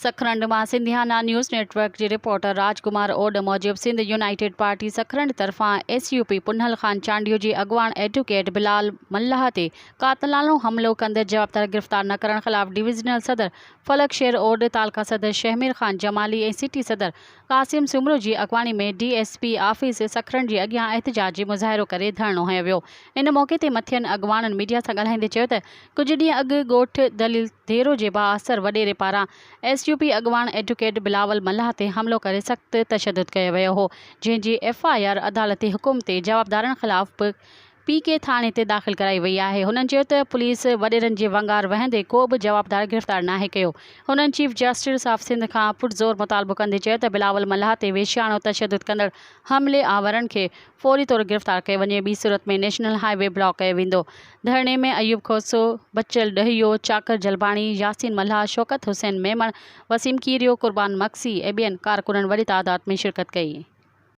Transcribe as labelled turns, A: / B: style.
A: سڪرنڊ مان Sindhiana news net work جي reporter راج ڪمار اوڏ موجب سنڌ يونائيٽيڊ پارٽي سڪرنڊ طرفان S U P Punhal Khan Chandio جي اڳواڻ ايڊوڪيٽ بلال ملاح تي قاتلاڻو حملو ڪندڙ جوابدار گرفتار نه ڪرڻ خلاف ڊويزنل صدر فلڪ شير اوڏ، تعلقه صدر شهمير خان جمالي ۽ سٽي صدر قاسم سومرو جي اڳواڻي ۾ ڊي ايس پي آفيس سکرن جي اڳيان احتجاجي مظاهرو ڪري ڌرڻو هنيو ويو. ان موقعي تي مٿين اڳواڻن ميڊيا سان ڳالهائيندي چيو ته ڪجهه ڏينهن اڳ ڳوٺ دليل ديرو جي بااثر وڏيري پاران ايس يو پي اڳواڻ ايڊوڪيٽ بلاول ملاح تي حملو ڪري سخت تشدد ڪيو ويو هو جنهن جي ايف I R عدالتي حڪم تي جوابدارن خلاف به پي ڪي ٿاڻي تي داخل ڪرائي وئي آهي. هنن چيو ته پوليس وڏيرن جي ونگار وهندي ڪو به جوابدار گرفتار ناهي ڪيو. هنن چيف جسٽس آف سنڌ کان پرزور مطالبو ڪندي چيو ته بلاول ملاح تي وحشياڻو تشدد ڪندڙ حملي آورن کي فوري طور گرفتار ڪيو وڃي ٻي صورت ۾ نيشنل هاء وي بلاڪ ڪيو ويندو. ڌرڻي ۾ ايوب کوسو، بچل ڏهيو، چاڪر جلباڻي، ياسين ملاح، شوڪت حسين ميمڻ، وسيم ڪيريو، قربان مگسي ۽ ٻين ڪارڪنن وڏي تعداد ۾ شرڪت ڪئي.